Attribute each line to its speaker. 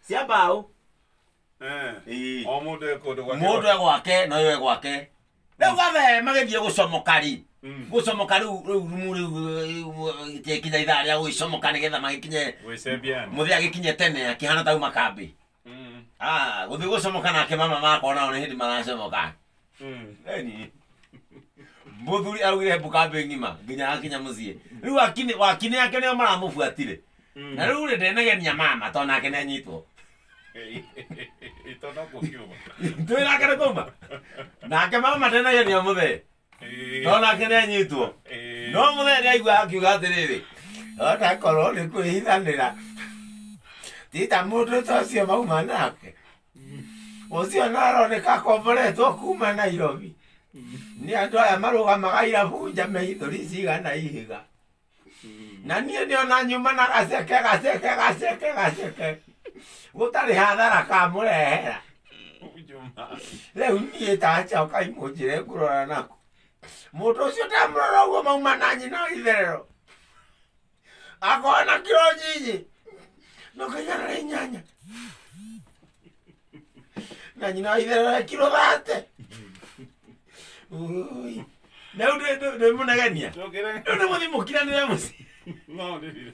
Speaker 1: Cia mbaũ.
Speaker 2: Eh.
Speaker 1: Ĩĩ.
Speaker 2: O mũndũ e kũndũ gwake.
Speaker 1: Mũndũ e gwake na ũyũ e gwake. Rĩu gathe magĩthiĩ gũcomoka rĩ, gũcomoka rĩu rĩu rumu rĩu gĩtikinya ithaa rĩa gũgĩcomoka nĩgetha magĩkinye.
Speaker 2: Gwĩcembiani.
Speaker 1: Mũthee agĩkinye tene akĩhana tauma kambĩ. Ah, gũthiĩ gũcomoka nake mama makwa nao nĩ hĩndĩ maracomoka. Eni. Mũthuri augire mbu kambĩ ng'ima nginya akinya mũciĩ. Rĩu wakini wakini yake nĩo maramũbuatire. Na rĩu rĩ ndenegenia mama tondũ nake nĩanyitwo.
Speaker 2: Itono kũkiuma.
Speaker 1: Twĩ nake nĩ kuma. Nake mama ndenegenia mũthee tondũ nake nĩanyitwo. No mũthee nĩaigua akiuga atĩrĩrĩ, ona korwo nĩ kwĩhithanĩra ti ta mũndũ ta ũcio mauma nake. Ũcio no aroneka akomboretwo kuma Nairobi. Nĩ andũ aya marũgamaga irabu nja mehithũri cigana ihiga. Na niĩ nĩona nyuma na gaceke gaceke gaceke gaceke gũtarĩ hathara kamũrehera. Rĩu niĩ tacoka imũnjĩre ngũrora nako. Mũndũ ũcio ndamũrora ũguo mauma na nyina wa itherero. Akorwo na kiro nyinyi. No kaigana na inyanya. Na nyina wa itherero e kiro 30. Ui. Rĩu ndĩ mũnegenia. Rĩu nĩ mũthiĩ mũkiranĩre mũciĩ.
Speaker 2: No, ndĩrire.